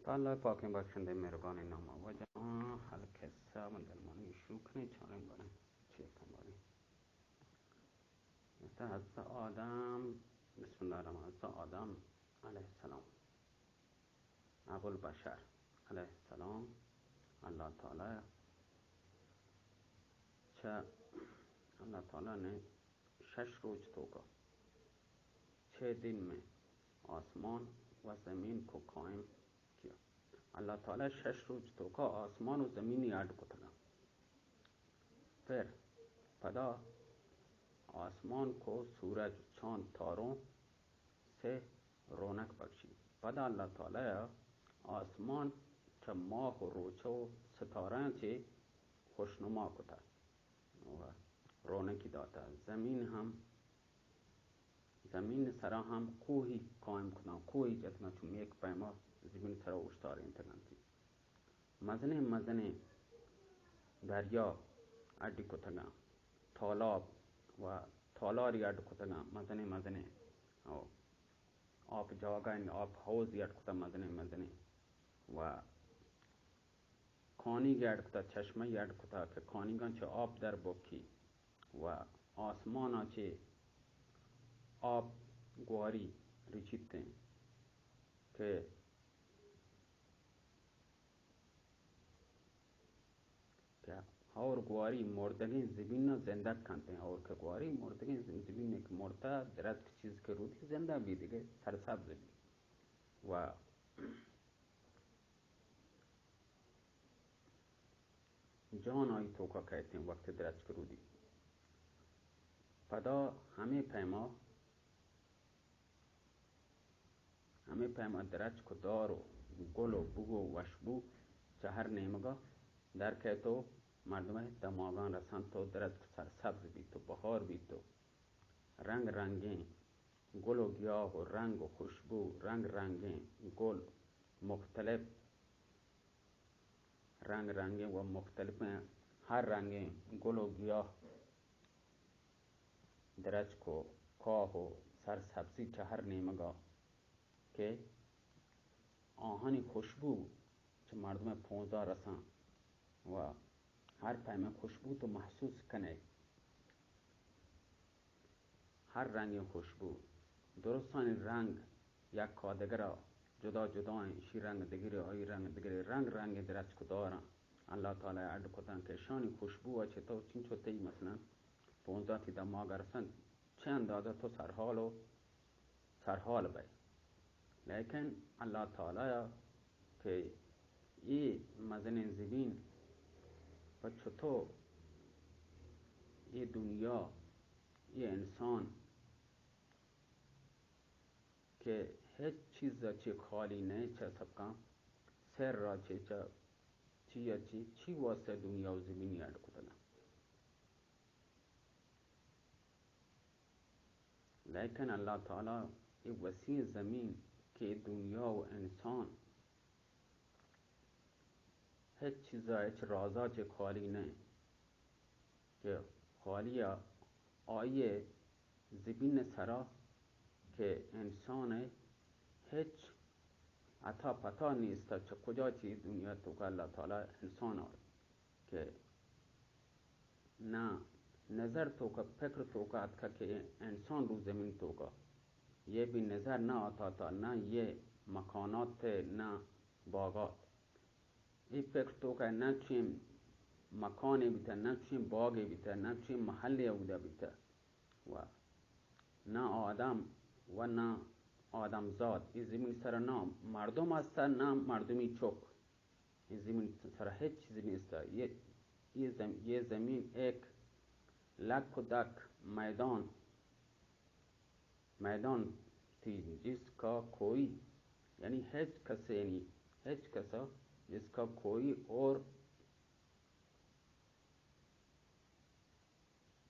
پہ اللہ پاکیں بخشندہ مہربانیں نام ءَ۔ واجہ القصہ من درمانی شروع کنیں، چاریں باریں چیکاں باریں۔ مثل حضرت آدم، بسم اللہ الرحمن، حضرت آدم علیہ السلام، ابو البشر علیہ السلام، اللہ تعالی چہ، اللہ تعالی نے شش روچ توکا، چھ دن میں آسمان و زمین کو قائم کیا۔ اللہ تعالی شش روچ توکا آسمان و زمینی اڈ کتگا۔ پھر پدا آسمان کو سورج، چاند، تاروں سے رونق بخشی۔ پدا اللہ تعالی آسمان چہ ماہ و روچ و ستارہاں چہ خوشنما کتا و رونقی داتا۔ زمین ہم، زمین سرا ہم کوہی قائم کتاں، کوہی جتنا چو میک پیما زمین سرا اوشتارینتگنتی۔ مزنیں مزنیں دریا اڈ کتگاں، تالاب و تالاری اڈ کتگاں، مزنیں مزنیں، او، آپ جاگہ، یعنی آپ حوضی اڈ کتگ مزنیں مزنیں، و کانیگ اڈ کتگ، چشمہ اڈ کتگ کہ کانیگاں چہ آپ در بکی و آسمانا چہ آپ گواری رچیتیں کہ کہ ہور گواری مردگیں زمین ءَ زندگ کنت، ہور کہ گواری مردگیں زمین ءَ کہ مرتہ درچک چیز کہ رودی زندہ بی دگہ سرسبز بی و جان آئی توکا کئیتیں وقت درچک رودی۔ پدا ہمے پیما ہمے پیما درچک و دار و گل و بو و وشبو چہ ہر نیمگا در کئیت و مردمئے دماغاں رسنت و درچک سرسبز بیت و بہار بیت و رنگ رنگیں گل و گیاہ و رنگ و خوشبو، رنگ رنگیں گل، مختلف رنگ رنگیں و مختلفیں ہر رنگیں گل و گیاہ، درچک و کاہ و سرسبزی چہ ہر نیمگا کہ آہانی خوشبو چہ مردمئے پونزا رساں و ہر پیمیں خوشبو تو محسوس کنئے۔ ہر رنگیں خوشبو، درستانی رنگ یک آ دگرا جدا جدا ایں، اشی رنگ دگرے، آئی رنگ دگرے، رنگ رنگیں درچک و داراں اللہ تعالی اڈ کتاں کہ اشانی خوشبو ءَ چہ تو چنچو تئی مثلاً پونزا تئی دماغ ءَ رسنت، چہ اندازہ تو سرحال و سرحال بئے۔ لیکن اللہ تعالی ءَ کہ اے مزنیں زمین پہ چتو اے دنیا، اے انسان کہ ہچ چیز ءَ چہ خالی نہ، چہ سکاں سر ءَ چہ، چہ چی ءَ چہ چی واسطہ دنیا و زمینی اڈ کتگ۔ لیکن اللہ تعالی اے وسیع زمین کہ اے دنیا و انسان ہچ چیزا، ہچ رازا چہ خالی نہ کہ خالی ءَ آئی ءِ زمین سرا کہ انسان ءِ ہچ عطا پتا نیست، چہ کجا چہ دنیا توکا اللہ تعالی انسان آرت کہ نہ نظر توکا، فکر توکا اتکا کہ انسان رو زمین توکا، یہ بھی نظر نہ آتا تھا، نہ یہ مکانات تھے، نہ باغات۔ اے فکر توکا نہ چین مکانے بیتا، نہ چین باغے بیتا، نہ چین محلے اودا بیتا، و نہ آدم و نہ آدمزاد۔ اے زمین سرا نہ مردم استا، نہ مردمی چک۔ اے زمین سرا ہچ چیز نیستا۔ یہ، یہ زم-، یہ زمین ایک لک و دک میدان میدان تھی، جس کا کوئی، یعنی ہچ کسے نی، ہچ کسا، جس کا کوئی اور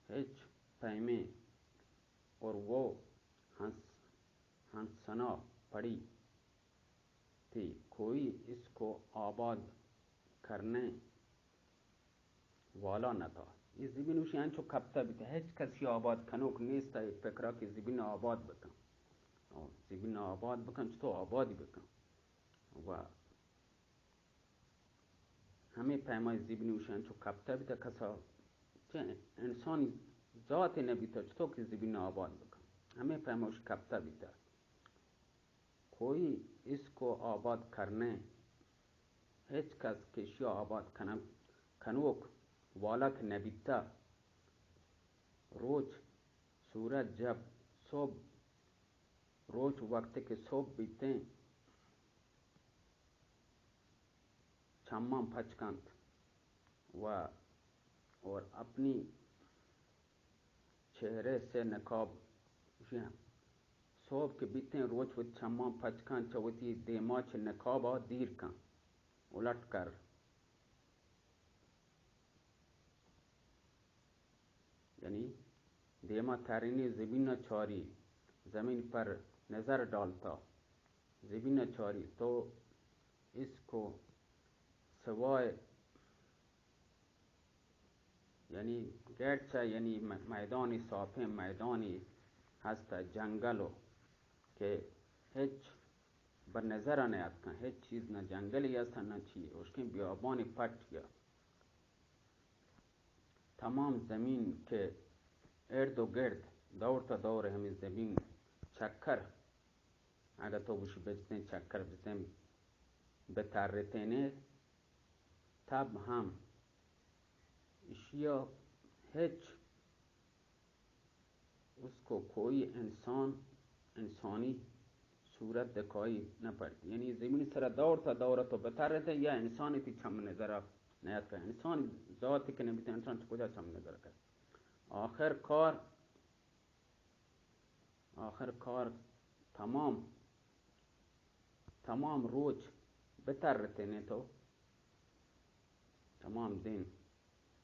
ہچ پیمیں، اور وہ ہنس، ہنسنا پڑی تھی، کوئی اس کو آباد کرنے والا نہ تھا۔ اے زمین وشی انچو کپتہ بیتہ، ہچ کسی آباد کنوک نیستہ، اے فکرا کہ زمین آباد بکن۔ او، زمین آباد بکن، چطور آبادی بکن؟ و ہمے پیما زمین اوشی انچو کپتہ بیتہ، کسا چہ انسانی ذاتے نہ بیتہ، چطور کہ زمین آباد بکن۔ ہمے پیما اوشی کپتہ بیتہ۔ کوئی اس کو آباد کرنے، ہچ کس کہ اشیا آباد کنگ، کنوک، والا کہ نہ بیتہ۔ روچ، سورج جب صبح، روچ وقت کہ صبح بیتیں، چماں پچ کنت و اور اپنی چہرے سے نقاب، صبح کہ بیتیں، روچ وتی چماں پچ کنت، چہ وتی دیما چہ نقابا دیر کنت، الٹ کر۔ یعنی دیما ترینی، زمین چاری، زمین پر نظر ڈالتا، زمین چاری، تو اس کو سوائے، یعنی گرچہ، یعنی م-، میدانی صافیں، میدانی ہست جنگل و کہ ہچ بہ نظر نیاتکن، ہچ چیز، نہ جنگلی است، نہ چی، اشکیں بیابانی پٹ یا تمام زمین کہ ارد و گرد، دور تا دور ہمیں زمین چکر، اگہ تو گوشی بجتیں چکر بجتیں، بترتینے، تب ہم اشیا ہچ اس کو کوئی انسان، انسانی صورت دکھائی نہ پڑتی۔ یعنی زمین سرا دور تا دور تو بترتے یا انسانی تی چم نظر نیاتکا۔ انسان ذاتی کہ نبیتے، انسان چہ کجا چم نظر کر؟ آخر کار، آخر کار تمام، تمام روچ بترتینے تو، تمام دن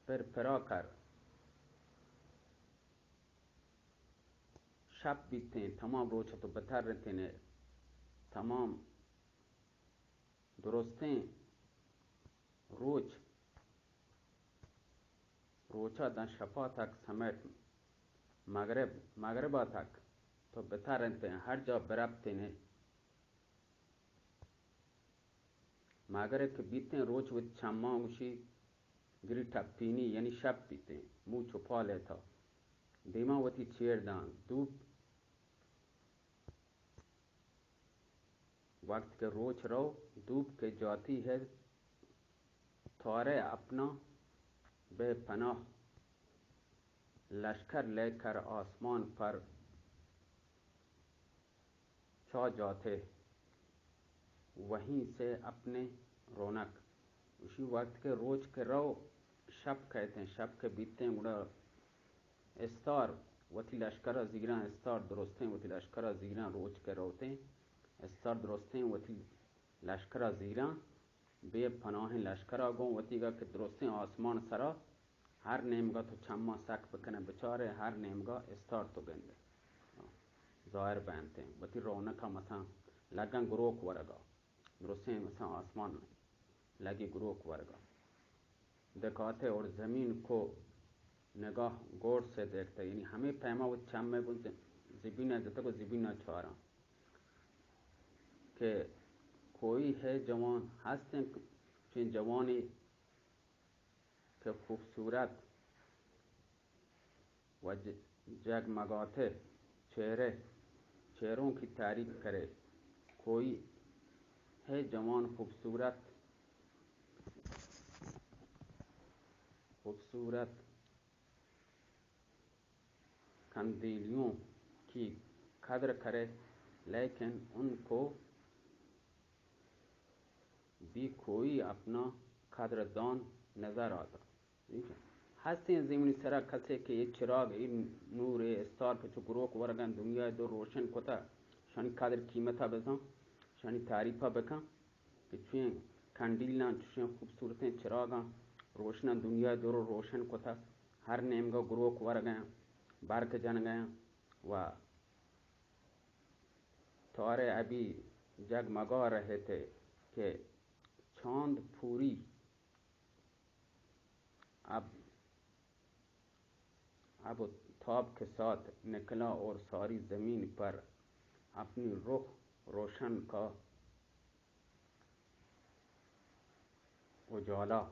پر پرا کر۔ شپ بیتیں، تمام روچ تو بترتینے، تمام درستیں روچ، روچا داں شپا تک سمیٹ، مغرب، مغربا تک تو بترتیں، ہر جا برپتینے۔ مغرب کہ بیتیں، روچ وت چماں گوشی گری ٹپینی، یعنی شپ بیتیں، موچ و پال ایتا دیما وتی چیر داں۔ دوپ وقت کہ روچ رو، دوپ کہ جاتی ہے، تارے اپنا بے پناہ لشکر لے کر آسمان پر چا جاتے، وہیں سے اپنے رونق۔ اسی وقت کہ روچ کہ رو، شپ کہتے ہیں، شپ کہ بیتیں گڑا استار وتی لشکر ء زیراں، استار درستیں وتی لشکر ء زیراں، روچ کہ روتیں استار درستیں وتی لشکر ء زیراں، بے پناہیں لشکر ء گوں وتیگا کہ درستیں آسمان سرا ہر نیمگا تو چماں سک بکنے بچارے، ہر نیمگا استار تو گندے ظاہر بینتیں وتی رونق ء، مثلاً لگن گروک ورگا، درستیں مثلاً آسمان لگی گروک ورگا۔ دکاتے اور زمین کو نگاہ غور سے دیکھتے، یعنی ہمیں پیما وہ چم میں گوں ز-، زبین جتگ و زبین چاراں کہ کوئی ہے جوان، ہستیں چین جوانی کہ خوبصورت و ج-، جگمگاتے چہرے، چہروں کی تعریف کرے۔ کوئی ہے جوان خوبصورت، خوبصورت قندیلیوں کی قدر کرے، لیکن ان کو بھی کوئی اپنا قدردان نظر آتا۔ ہستیں زمینی سرا کسے کہ اے چراگ، اے نور، اے استار کہ چو گروک ورگاں دنیا دو روشن کتا، شانی قدر قیمتا بزاں، شانی تعریفا بکن کہ چویں کنڈیلاں، چوشیں خوبصورتیں چراگاں روشناں دنیا دو رو روشن کتا، ہر نیمگا گروک ورگاں، برق جنگاں و تارے ابھی جگمگا رہے تھے کہ چاند پوری اب، اب تاب کے ساتھ نکلا اور ساری زمین پر اپنی رخ روشن کا، و جالا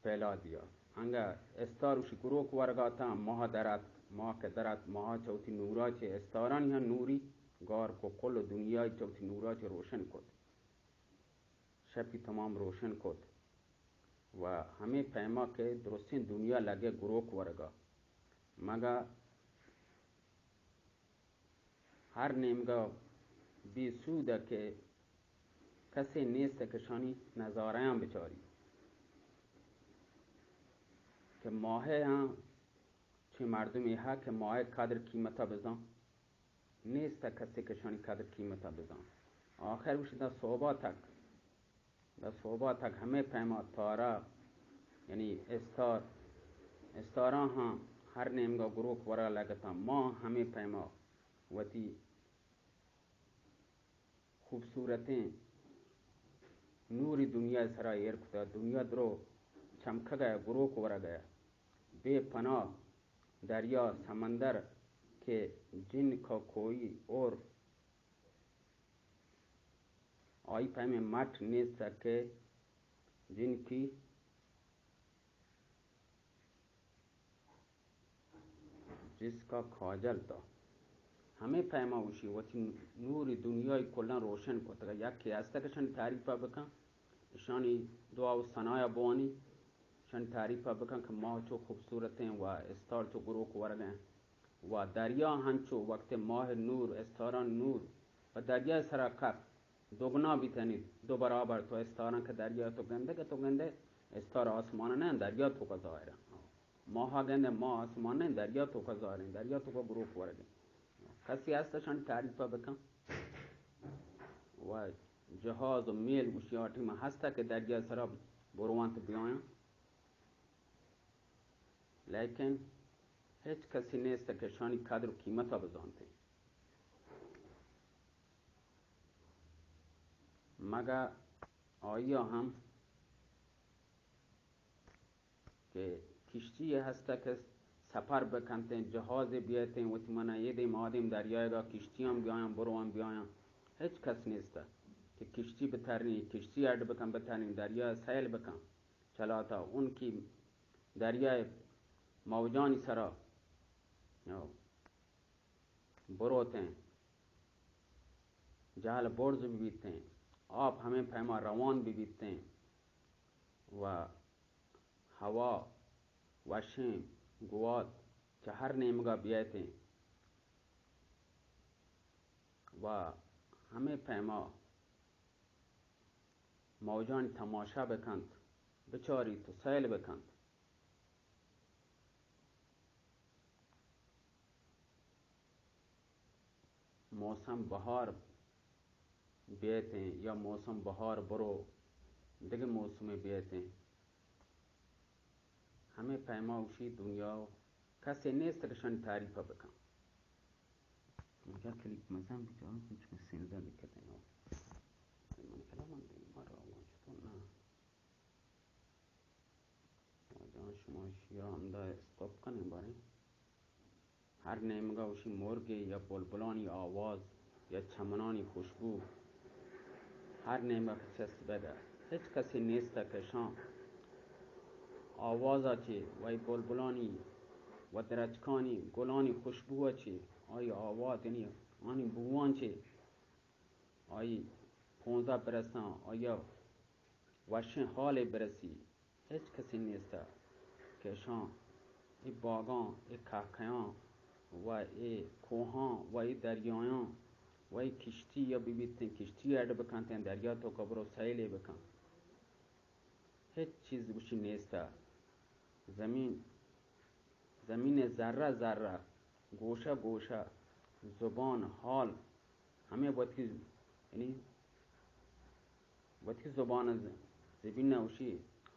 پیلا دیا۔ انگا استار وشی گروک ورگا تا، ماہ درات، ماہ کہ درات، ماہ چوتی نورا چے استارانی ہم نوری گار کو، کل دنیا چوتی نورا چے روشن کت، شپی تمام روشن کت و ہمیں پیما کہ درستیں دنیا لگے گروک ورگا۔ مگا ہر نیمگا بے سود کہ کسے نیست کہ شانی نظارہاں بچاری، کہ ماہ ہاں چہ مردمی ہا کہ ماہ قدر قیمتا بزان، نیست کسے کہ شانی قدر قیمتا بزان۔ آخر وش دا صحبا تک، دا صحبا تک ہمیں پیما تارا، یعنی استار، استاراں ہاں ہر نیمگا گروک ورا لگتا، ما ہمیں پیما وتی خوبصورتیں نوری دنیا سرا ایر کتا، دنیا درو چمکگا، گروک ورگا، بے پناہ دریا سمندر کہ جن کا کوئی اور آئی پیمیں مٹ نیست کہ جن کی جس کا کاجل تا۔ ہمیں پیما اوشی وتی نوری دنیای کلاں روشن کتگا۔ یکے ہستہ کہ شانی تعریفا بکن، شانی دعا و ثنایا بوانی، شانی تعریفا بکن کہ ماہ چو خوبصورتیں و استار چو گروک ورگیں و دریا ہنچو وقت ماہ نور، استاران نور و دریا سرا کپ دگنا بیتنی، دو برابر۔ تو استاراں کہ دریا تو گندے کہ تو گندے، استار آسمان نہ، دریا تو کا ظاہر ہے۔ ماہ گندے، ماہ آسمان نہ، دریا تو کا ظاہر ہے، دریا تو کا گروک ورگے۔ کسی ہست شان تعریف بکن؟ و جہاز و میل گوشی آ ٹیم ہستا کہ دریا سرا بروانت بیاین، لیکن ہچ کسی نیست کہ شانی قدر و قیمتا بزانتے۔ مگہ آیا ہم کہ کشتی ہستہ کہ سفر بکنتیں، جہازے بیتیں، وتی منا اے دیم آ دیم دریایگا کشتیاں بیایاں، برواں بیایاں، ہچ کس نیستہ کہ کشتی بترنی، کشتی اڈ بکن، بترنی، دریا سیل بکن، چلاتا ان کی دریائے موجانی سرا۔ بروتیں، جہل برز ببیتیں، آپ ہمیں پیما روان ببیتیں و ہوا وشیں گوات چہ ہر نیمگا بیایتیں و ہمیں پیما موجانی تماشا بکنت، بچاریت و سیل بکنت۔ موسم بہار بیتیں یا موسم بہار برو دگہ موسمے بیتیں، ہمے پیما گوشی دنیا کسے نیست کہ شانی تعریفا بکن۔ یک کلیپ مزن بچار، چون سیزدہ دقیقہ تئیں۔ من کلام من دیم مارا وان چطور نہ۔ واجہاں، شما ایشی ءَ ہمدا اسٹاپ کنیں باریں۔ ہر نیمگا وشی مرگے یا بلبلانی آواز یا چمنانی خوشبو، ہر نیمگا کہ چست بیگا، ہچ کسے نیستا کہ شان آوازا چے و ای بلبلانی و درچکانی گلانی خوشبو چے، آئی آواز یعنی آنی بوان چے آئی پونزا برساں، آیا وشیں حالے برسی، ہچ کسے نیستا کہ اشاں اے باگاں، اے کہکیاں و اے کوہاں و اے دریایاں و اے کشتی یا ببیتیں، کشتی اڈ بکنتیں، دریا توکا برو سیلے بکن۔ ہچ چیز گوشی نیستا۔ زمین، زمین ذرہ ذرہ، گوشہ گوشہ، زبان، حال، ہمے وتی، یعنی وتی زبان ز-، زمین ءَ وشی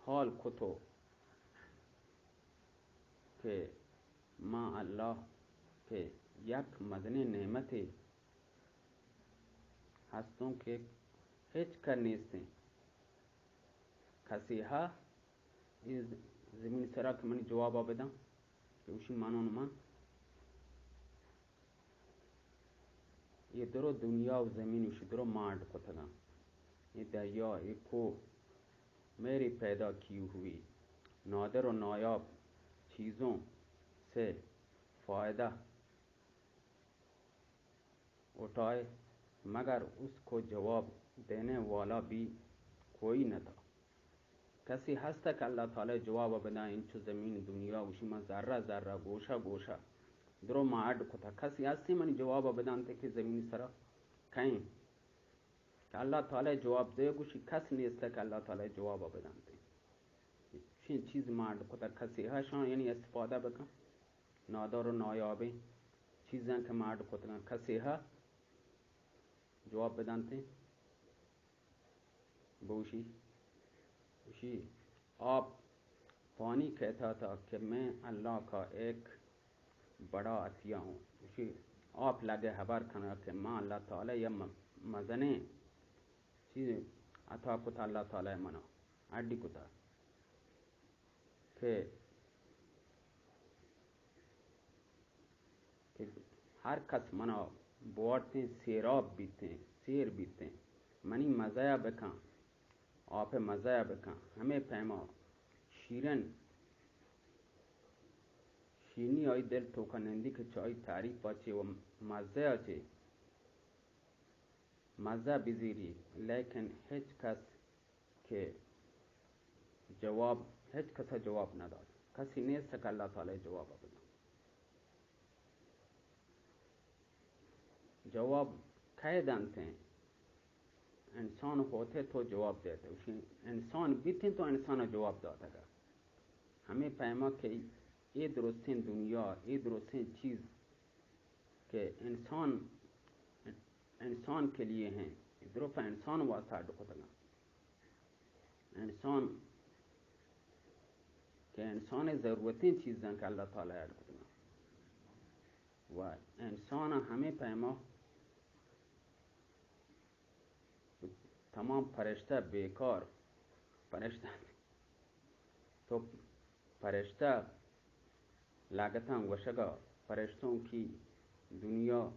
حال کتو کہ ما اللہ کہ یک مزنیں نعمتے ہستوں کہ ہچ کر نیستیں۔ کسے ہا اے ز-، زمین سرا کہ منی جوابا بداں کہ گوشی منون من۔ اے درو دنیا و زمین وشی درو مانڈ کتگاں۔ اے دریا، اے کوہ، میرے پیدا کیے ہوئے، نادر و نایاب چیزوں سے فائدہ اٹھائے، مگر اس کو جواب دینے والا بھی کوئی نہ تھا۔ کسی ہست کہ اللہ تعالی جواب بدن؟ انچو زمین دنیا گوشی، من ذرہ ذرہ، گوشہ گوشہ درو ما اڈ کتا، کسی ہستی منی جواب بدنت کہ زمین سرا کئیں؟ کہ اللہ تعالی جواب دے، گوشی کس نیست کہ اللہ تعالی جواب بدنت۔ چین چیز ما اڈ کتا، کسی ہشان یعنی استفادہ بکن؟ نادار و نایابیں چیزاں کہ ما اڈ کتگاں، کسے ہا جواب بدنت؟ بوشی، بوشی، آپ پانی کہتا تھا کہ میں اللہ کا ایک بڑا عطیہ ہوں۔ بوشی، آپ لگے ہبر کنا کہ ما اللہ تعالی یا م-، مزنیں چیز عطا کتا، اللہ تعالی منا اڈی کتا۔ کہ، کہ ہر کس منا بوارتیں، سیراب بیتیں، سیر بیتیں، منی مزہ ءَ بکن، آپ ءِ مزہ ءَ بکن۔ ہمے پیما شیرن، شیرنی آئی دل توکا نندی کہ چہ آئی تعریف ءَ چے و مزہ ءَ چے مزہ بزیری، لیکن ہچ کس کہ جواب، ہچ کس ءَ جواب نہ دات۔ کسی نیست کہ اللہ تعالی جواب بدنت۔ جواب کئے دنت؟ انسان ہوتے تو جواب دیتے۔ انسان بیتیں تو انسان ءَ جواب داتگ۔ ہمے پیما کہ اے درستیں دنیا، اے درستیں چیز کہ انسان، انسان کے لیے ہیں، درو پہ انسان واسطہ اڈ کتگاں۔ انسان کہ انسان ضرورتیں چیزاں کہ اللہ تعالی اڈ کتگاں۔ و انسان ہمے پیما تمام پرشتہ بیکار، پرشتہ تو پرشتہ لگتاں گوشگا، پرشتوں کی دنیا،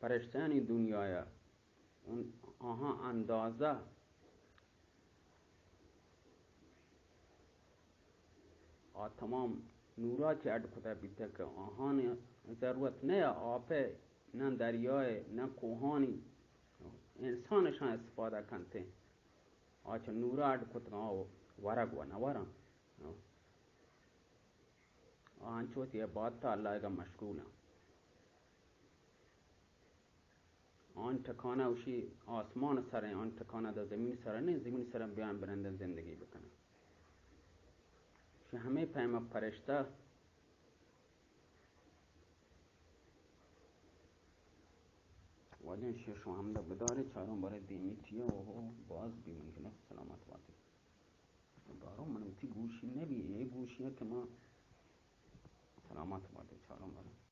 پرشتانی دنیا یا ان، آہاں اندازہ آ تمام نورا چہ اڈ کتہ بیتہ کہ آہانی ضرورت نہ یا آپے، نہ دریائے، نہ کوہانی، انسان اشاں استفادہ کنتے۔ آ چہ نورا اڈ کتگاں، آ ورگ و نہ وراں۔ آ انچو وتی عبادت اللہ ءَ مشغول آں۔ آن ٹکانہ اوشی آسمان سر ایں، آن ٹکانہ دا زمین سر نہ ایں، زمین سر بیان برندن زندگی بکنن۔ شی ہمے پیما پرشتہ واجہ شی شما ہمدا بدارے، چاروں بارے دیمی تیا، اوہو، باز بی منزلہ، سلامت باتی۔ بارو من وتی گوشی نہ بی، اے گوشی کہ ما سلامت باتی، چاروں بارے۔